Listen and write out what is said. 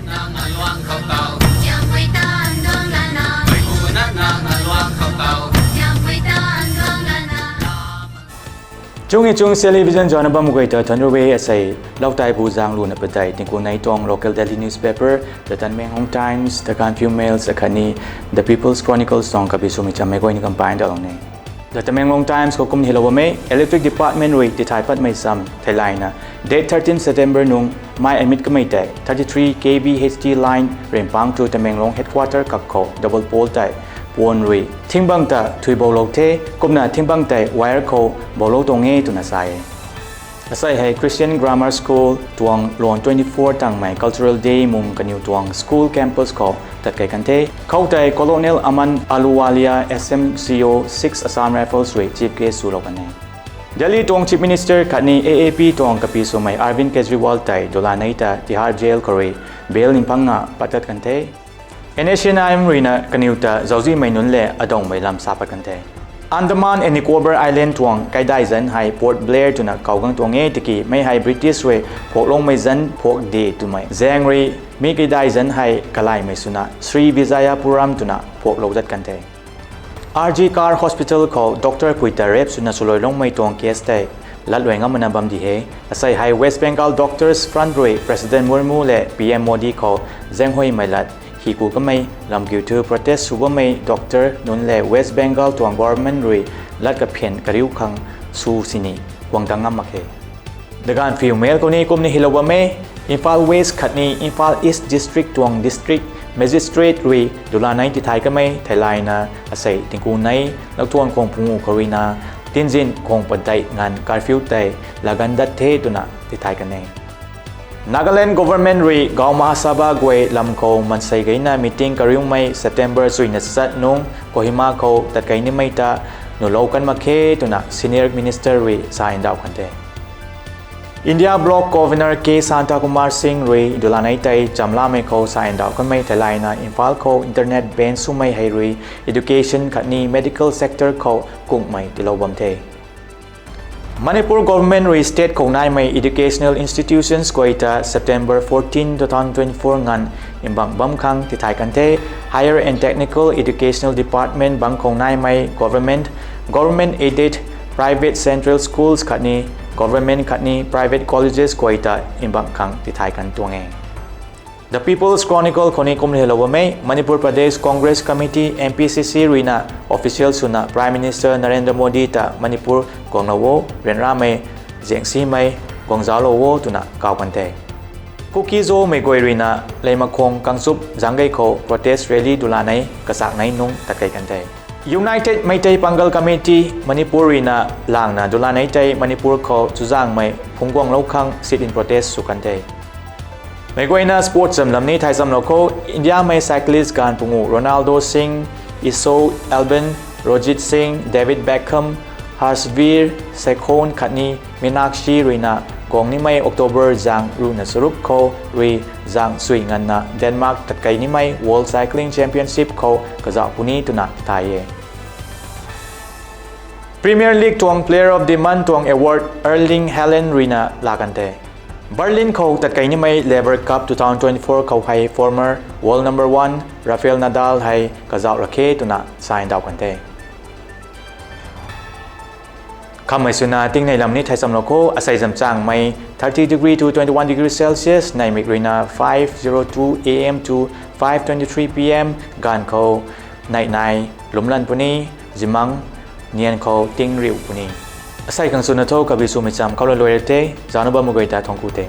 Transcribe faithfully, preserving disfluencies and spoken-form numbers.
Nang aluang khou tau. Tiangpui tan duang lana. Mei pu na nang aluang khou tau. Tiangpui tan duang lana. Chung e chung television zana bam guay ta thanru e asei, Lautai bu zang luna patai, tingku nei tuang local daily newspaper, The Tamenglong Times, The Gaanphiu Mail, akhatni The People's Chronicles tuang kabi swmei chammei guay ni kampai dalou ne. The Tamenglong Times khou kum helou bam e, Electric Department rui tithai patmei sam theilayna, date thirteen September nung, mei amit kamei tei, thirty-three K V H T line, Rempang tu Tamenglong headquarter kak khou, double pole tei, puan rui, thingbang ta thui boulou the, kumna thingbang tei wire khou boulou tuang e twna sa e. Asei hei Christian Grammar School tuang luan twenty-four tangmei Cultural Day mung kaniw tuang school campus khou tatkei kan the. Khoutei Colonel Aman Ahluwalia, S M C O, six Assam Rifles rui chief guest swlou kan e. Delhi tuang Chief Minister khatni A A P tuang kapi swmei Arvind Kejriwal tei dulanei ta Tihar Jail khou rui bail ning pangna pat tat kan the. N S C N I M ruina kaniw ta zauzimei nunc le adongmei lam sa pat kan the. Andaman and Nicobar Island tuang kaidai zanc hei Port Blair twna kau gang tuang e tiki mei hei British rui phuakloumei zanc phuak de twmei zaeng rui mi kaidai zanc hei kalaymei swna Sri Vijayapuram twna phuaklou dat kan the. R G Kar Hospital khou doctor pui ta rape swna swluailoumei tuang case tei latluai ngam mana bam di he. Asei hei West Bengal Doctors Front rui President Murmu le P M Modi khou zaenghuaymei lat hi ku kamei lam kiu thu protest sw bammei doctor nunc le West Bengal tuang government rui lat kaphian kariu khang sw sini guang dang ngam mak khe. The Gaanphiu Mail khou ni kumna helou bam e, Imphal West khatni Imphal East District tuang District Magistrate rui dulanei tithai kamei theilayna asei tingku nei laktuan khwang pungu khou ruina tinzin khwang padeih nganv curfew tei lagan dat the twna tithai kan e. Nagaland government rui Gaon Mahasabha guay lam khou mansei geyna meeting kariumei September suina chat nung Kohima khou tatkei nimei ta nulou kan mak khe twna senior minister rui sa ndauh kan the. India Bloc Convener K Shantakumar Singh rui dulanei tei chamlamei khou sa ndauh kanmei theilayna Imphal khou internet ban swmei hei rui education khatni medical sector khou kungmei tiilou bam the. Manipur government rui state khou naimei educational institutions guay ta September fourteen, two thousand twenty-four nganv mbang bam khang tithai kan the. Higher and Technical Educational Department bang khou naimei government, government aided, private central schools khatni government khatni private colleges guay ta mbang khang tithai kan tuang e. The People's Chronicle khou ni kumna helou bam e, Manipur Pradesh Congress Committee, M P C C ruina official swna Prime Minister Narendra Modi ta Manipur guanglou o, ryanramei zaengsimei guangzauclou o twna kau kan the. Kuki-Zomei guay ruina Leimakhong Kangchup zanggei khou protest rally dulanei kachak nei nung tatkei kan the. United Meitei Pangal Committee Manipur ruina langna dulanei tei Manipur khou chuzaenghmei phungc guanglou khang sit-in protest sw kan the. Meic guayna sports zam lam ni thai chamlou khou, Indiamei cyclist gaanv pungu Ronaldo Singh, Iso, Albon, Rojit Singh, David Beckham, Harshveer, Saikhon khatni Meenakshi ruina guang nimei October zang ruhna charuk khou rui zang sui nganvna Denmark tatkei nimei World Cycling Championship khou kazauh puni twna tithay e. Premier League tuang Player of the Month tuang award Erling Haaland ruina laa kan the. Berlin khou tatkei nimei Laver Cup two thousand twenty-four khou hei former world number one Rafael Nadal hei kazauh ra khe twna sa ndauh kan the. Khammei swna tingnei lam ni thai chamlou khou, asei zam changmei thirty degree to twenty-one degree Celsius, neihmik ruina five zero two A M to five twenty-three P M, gaanv khou neih nai lwmlan puni, zimang nian khou ting riu puni. Asei khang swna tho kabi swmei cham khou laloira the, zaucna bammei guay ta thuanc ku the.